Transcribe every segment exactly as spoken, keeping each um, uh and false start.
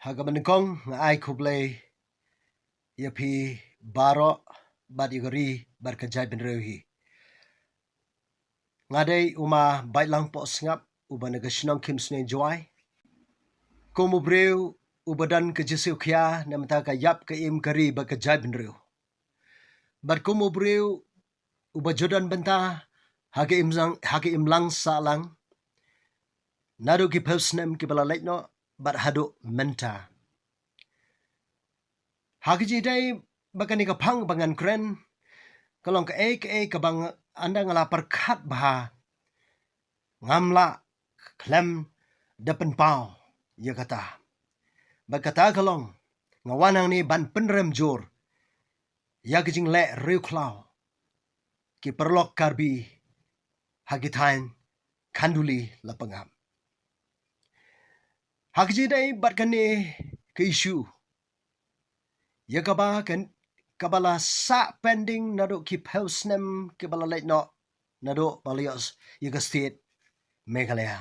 Ha kaba nyngkong nga ai khublei ïa phi baroh bad ïa ka ri bad ka jaitbynriew hi. Nga dei u Ma Baitlang Pohsngap uba na ka shnong Khimsneng Jowai. Kum u briew uba don ka jingsngewkhia na bynta ka ïap ka im ka ri bad ka jaitbynriew. Bad kum u briew uba ju don bynta ha ka imlang, ha ka imlang sahlang naduh ki phew snem kiba la leit noh bad haduh mynta. Ha ka jingdei ba kane ka phang ba ngan kren ka long kaei kaei kaba nga, ynda nga la pyrkhat bha, ngam lah khlem da pynpaw ïa kata. Bad kata ka long, nga wan hangne ban pynrem jur ïa ka jingleh riewkhlaw ki paralok Karbi ha ki thaiñ Khanduli Lapangap. Ha ka jingdei bad kane ka issue ïa kaba kan, kaba la sah pending naduh ki phew snem kiba la leit noh naduh ba la ïoh ïa ka state Meghalaya.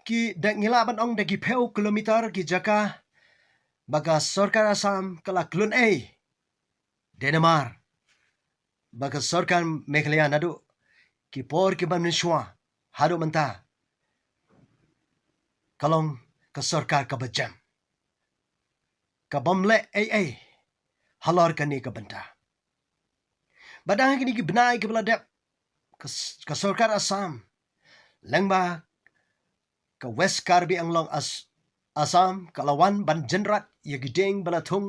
Ki da ngi lah ban ong da ki phew kilometer ki jaka ba ka sorkar Assam ka la khlun ei da namar ba ka sorkar Meghalaya naduh ki por kiba mynshuwa haduh mynta ka long ka sorkar kaba jem, ka bym leh ei ei halor kane ka bynta. Bad ha kine ki bnai kiba la dep, ka s-, ka sorkar Assam lyngba ka West Karbi Anglong As-, Assam ka la wan ban jynrat ïa ki dieng ba la thung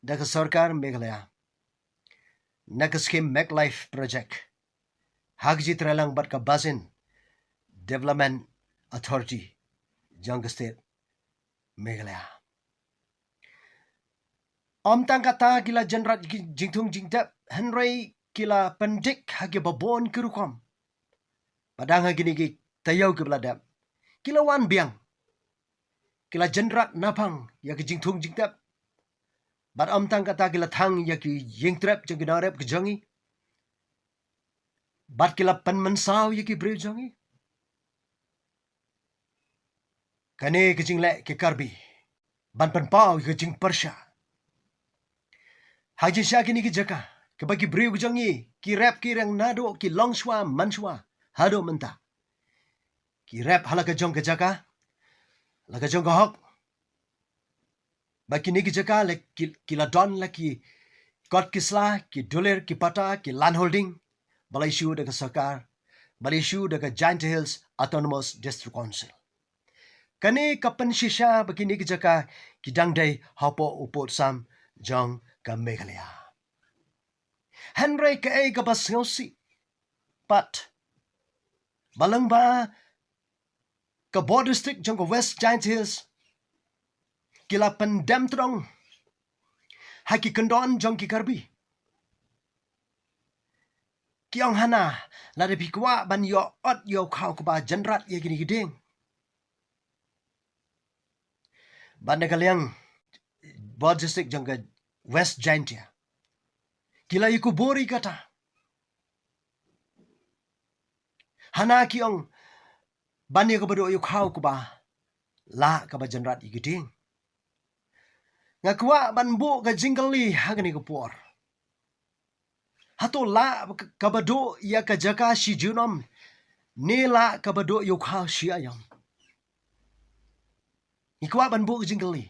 da ka sorkar Meghalaya na ka skhim Make Life Project ha ka jingtreilang bad ka Basin Development Authority jong ka state Meghalaya. Ym tang kata ki la jynrat ki jingthung jingtep, hynrei ki la pyndik ha kiba bun ki rukom. Bad ha kine ki taïew kiba la dep, ki la wan biang, ki la jynrat naphang ïa ki jingthung jingtep. Bad ym tang kata ki la thang ïa ki ïingtrep jong ki nongrep ki jong ngi, bad ki la pynmynsaw ïa ki briew jong ngi. Kane ka jingleh ki Karbi ban pynpaw ïa ka jingpyrshah. Ha jingshisha kine ki jaka kiba ki briew ki jong ngi ki rep ki riang naduh ki longshuwa manshuwa haduh mynta. Ki rep ha la ka jong ka jaka, la ka jong ka hok. Ba kine ki jaka la ki, ki la don la ki kot ki sla, ki dulir, ki pata, ki land holding ba la issue da ka sorkar, ba la issue da ka Jaintia Hills Autonomous District Council. Kane ka pynshisha ba kine ki jaka ki dang dei hapoh u pud sam jong ka Meghalaya. Hynrei kaei kaba sngewsih pat, ba lyngba ka Bor District jong ka West Jaintia Hills ki la pyndem tyrong ha ki kyndon jong ki Karbi. Ki ong hana, lada phi kwah ban ïoh ot ïoh khaw kaba jynrat ïa kine ki dieng, bad na ka liang Bor District jong ka West Jaintia ki la ïakubur ïa kata. Hana ki ong ban ïa kaba duh ïa u khaw kaba lah kaba jynrat ïa ki dieng. Nga kwah ban buh ka jingkylli ha kane ka por. Hato lah kaba duh ïa ka jaka shi junom ne lah kaba duh ïa u khaw shi aïom? Ngi kwah ban buh ka jingkylli.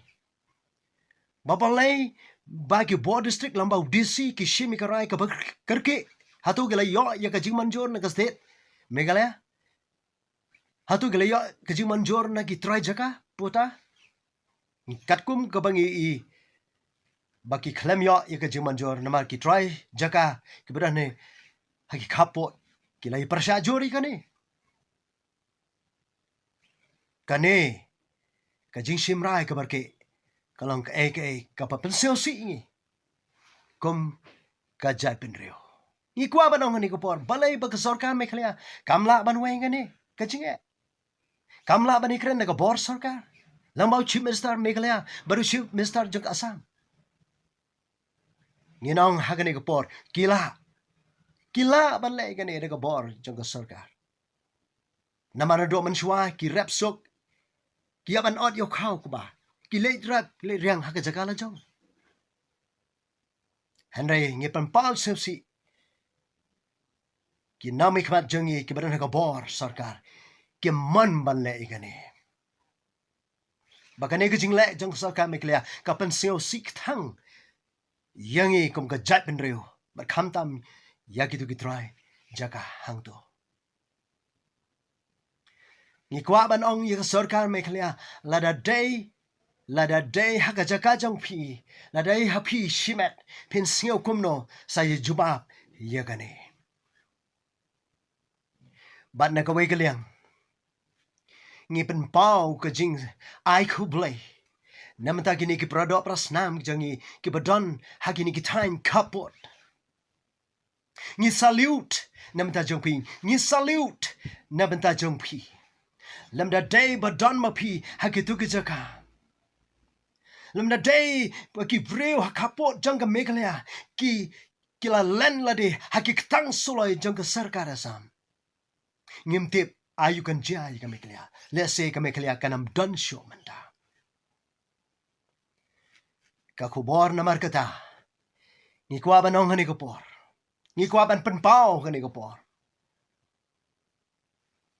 Ba balei ba ki Bor District lyngba u D C ki shim ïa ka rai kaba kyrkieh? Hato ki la ïoh ïa ka jingmynjur na ka state Meghalaya? Hato ki la ïoh ka jingmynjur na ki trai jaka puta? Katkum kaba ngi i ba ki khlem ïoh ïa ka jingmynjur namar ki trai jaka kiba don ha ki khappud ki la ïa pyrshah jur ïa kane. Kane ka jingshim rai kaba kyrkieh ka long kaei kaei kaba pynsngewsih ïa ngi kum ka jaitbynriew. Ngi kwah ban ong ha kane ka por, balei ba ka sorkar Meghalaya kam lah ban weng ïa kane ka jingeh? Kam lah ban ïakren da ka bor sorkar lyngba u Chief Minister Meghalaya bad u Chief Minister jong ka Assam? Ngin ong ha kane ka por, ki lah, ki lah ban leh ïa kane da ka bor jong ka sorkar. Namar naduh mynshuwa ki rep suk Ki ïa ban ot ïa u khaw kaba ki leit rep, ki leit riang ha ka jaka la jong. Hynrei ngi pynpaw sngewsih, ki nongmihkhmat jong ngi kiba don ha ka bor sorkar kim mon ban leh ïa kane. Ba kane ka jingleh jong ka sorkar Meghalaya ka pynsngewsih kthang ïa ngi kum ka jaitbynriew bad khamtam ïa kito ki trai jaka hangto. Ngi kwah ban ong ïa ka sorkar Meghalaya, lada dei, lada dei ha ka jaka jong phi, lada dei ha phi shimet, phin sngew kumno, sa ïa jubab ïa kane. Bad na kawei ka liang, ngi pynpaw ka jingai khublei na bynta kine ki paradoh parasnam jong ngi kiba don ha kine ki thaiñ khappud. Ngi salute na bynta jong phi, ngi salute na bynta jong phi. Lymda dei ba don ma phi ha kito ki jaka, lymda dei ba ki briew ha khappud jong ka Meghalaya ki, ki la len lade ha ki ktang suloi jong ka sorkar Assam, ngim tip aïu kan jia ïa ka Meghalaya. Lehse ka Meghalaya kan ym don shuh mynta. Ka khubor namar kata, ngi kwah ban ong ha kane ka por, ngi kwah ban pynpaw ha kane ka por,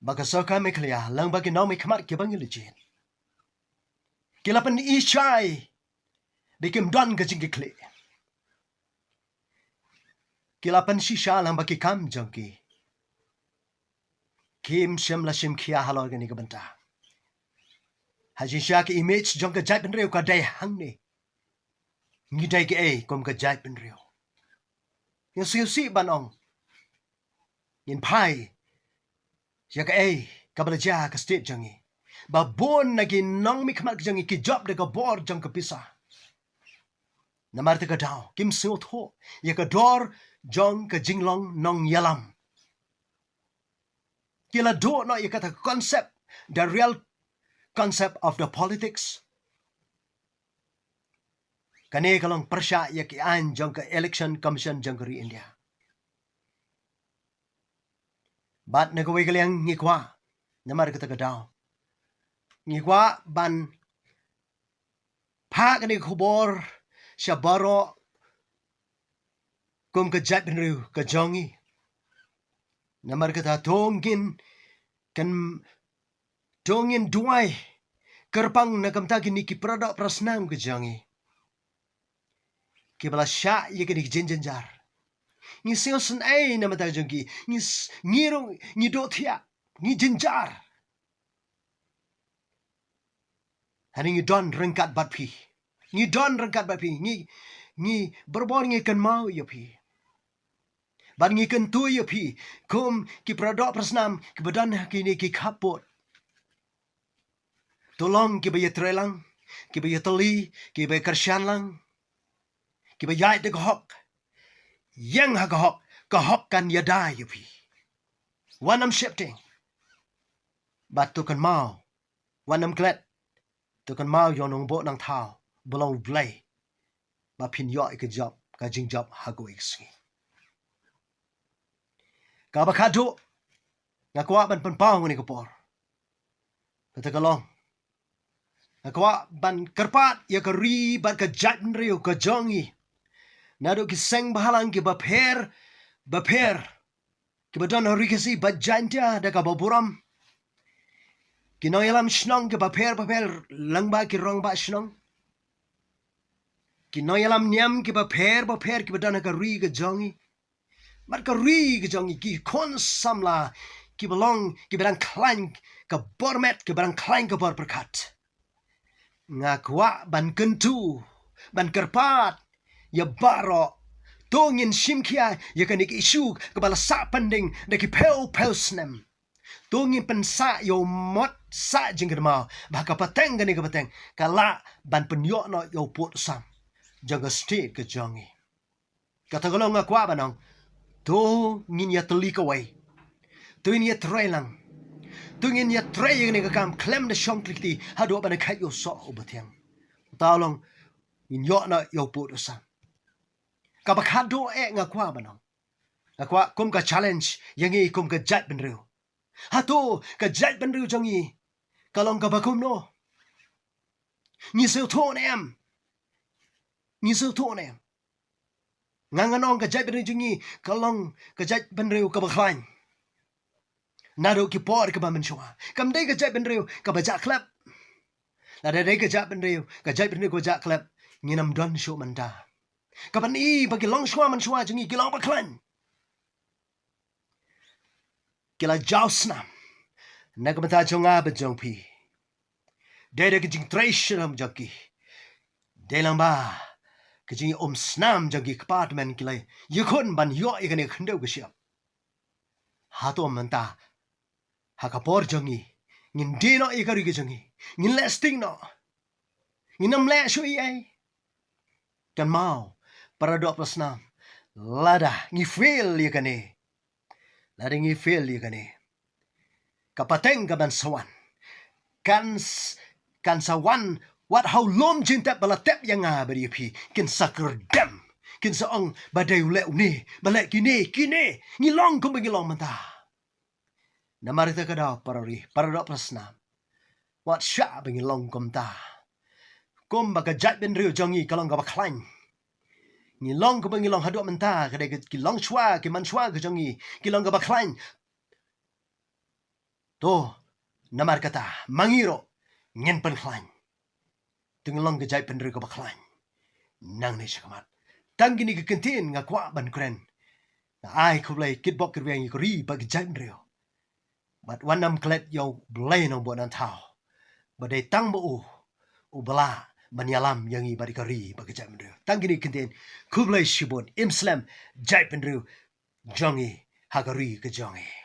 ba ka sorkar Meghalaya lyngba ki nongmihkhmat kiba ngi la jied, ki la pyni shai ba kim don ka jingkitkhlieh. Ki la pynshisha lyngba ki kam jong ki. Kim shym la shim khia halor kane ka bynta. Ha jingshisha ka image jong ka jaitbynriew ka dei hangne. Ngi dei kaei kum ka jaitbynriew? Ngi sngewsih ban ong, ngin phai ïa kaei kaba la jia ha ka state jong ngi, ba bun na ki nongmihkhmat jong ngi ki jop da ka bor jong ka pisa. Namar kata ka daw kim sngewthuh ïa ka dor jong ka jinglong nongïalam. Ki la duh noh ïa kata ka concept, the real concept of the politics. Kane ka long pyrshah ïa ki aiñ jong ka Election Commission jong ka ri India. Bad na kawei ka liang ngi kwah, namar kata ka daw, ngi kwah ban phah kane ka khubor sha baroh kum ka jaitbynriew ka jong ngi. Namar kata to ngin kan, to ngin duwai kyrpang na ka bynta kine ki paradoh parasnam ka jong ngi kiba la shah ïa kine ki jynjar. Ngi sngewsynei na ka bynta jong ki, ngi s-, ngi rung, ngi duh thiah, ngi jynjar. Hynrei ngi don ryngkat bad phi. Ngi don ryngkat bad phi. Ngi, ngi barabor ngi kynmaw ïa phi. Bad ngi kyntu ïa phi kum ki paradoh parasnam kiba don ha kine ki khappud. To long kiba ïatreilang, kiba ïatylli, kiba ïakyrshan lang, kiba ïaid da ka hok. Ïeng ha ka hok, ka hok kan ïada ïa phi. Wat nym sheptieng. Bad to kynmaw, wat nym klet, to kynmaw ïa u nongbuh nongthaw ba long U Blei, ba phin ïoh ïa ka jop, ka jingjop ha kawei ka sngi. Kaba khatduh nga kwah ban pynpaw ha kane ka por, kata ka long, nga kwah ban kyrpad ïa ka ri bad ka jaitbynriew ka jong ngi naduh ki seng bhalang kiba pher bapher kiba don ha Ri Khasi bad Jaiñtia da kaba burom. Ki nongïalam shnong kiba pher bapher lyngba ki rangbah shnong. Ki nongïalam niam kiba pher bapher kiba don ha ka ri ka jong ngi. Bad ka ri ka jong ngi, ki khun samla kiba long, kiba dang khlaiñ ka bor met, kiba dang khlaiñ ka bor pyrkhat. Nga kwah ban kyntu, ban kyrpad ïa baroh, to ngin shim khia ïa kane ka issue kaba la sah pending da ki phew phew snem. To ngin pynsah ïa u mot sah jingkynmaw ba ha ka pateng kane ka pateng ka lah ban pynïoh noh ïa u pud u sam jong ka state ka jong ngi. Kata ka long nga kwah ban ong, to ngin ïatylli kawei, to ngin ïatreilang, to ngin ïatrei ïa kane ka kam khlem da shong kli kti haduh ban da kheit ïa u soh uba thiang. Uta u long ngin ïoh noh ïa u pud u sam. Kaba khatduh eh nga kwah ban ong, nga kwah kum ka challenge ïa ngi kum ka jaitbynriew. Hato ka jaitbynriew jong ngi ka long kaba kumno? Ngi sngewthuh ne em? Ngi sngewthuh ne em? Nga ngan ong ka jaitbynriew jong ngi ka long ka jaitbynriew kaba khlaiñ. Naduh ki por kiba mynshuwa kam dei ka jaitbynriew kaba jah khlep. Lada dei ka jaitbynriew, ka jaitbynriew kaba jah khlep, ngin ym don shuh mynta. Kaba ngi ba ki longshuwa mynshuwa jong ngi ki long ba khlaiñ. Ki la jaw snam na ka bynta jong nga bad jong phi. Dei da ka jingtrei shitom jong ki. Dei lang ba ka jingïaumsnam jong ki kpa tymmen ki la ïakhun ban ïoh ïa kane ka khyndew ka shyiap. Hato mynta ha ka por jong ngi ngin die noh ïa ka ri ka jong ngi? Ngin leh sting noh? Ngin ym leh shuh ei ei? Kynmaw, para doh para snam, lada ngi fail ïa kane, lada ngi fail ïa kane, ka pateng ka ban sa wan kan s-, kan sa wan wat ha u lum jingtep ba la tep ïa nga bad ïa phi. Kin sa kyrdem, kin sa ong ba dei u leh une, ba leh kine, kine. Ngi long kumba ngi long mynta. Namar kata ka daw para ri, para doh para snam, wat shah ba ngi long kumta. Kumba ka jaitbynriew jong ngi ka long kaba khlaiñ. Ngi long kumba ngi long haduh mynta, ka dei ki longshuwa, ki mynshuwa ka jong ngi ki long kaba khlaiñ. To, namar kata ma ngi ruh ngin pynkhlaiñ. Te ngin long ka jaitbynriew kaba khlaiñ nangne shakhmat. Tang kine ki kyntien nga kwah ban kren. Nga ai khublei kitbok kitrwiang ïa ka ri bad ka jaitbynriew. Bad wat nym klet ïa U Blei Nongbud Nongthaw, ba dei tang ba u, u ba lah ban ïalam ïa ngi bad ïa ka ri bad ka jaitbynriew. Tang kine ki kyntien, khublei shibun. Im slem jaitbynriew jong ngi ha ka ri ka jong ngi.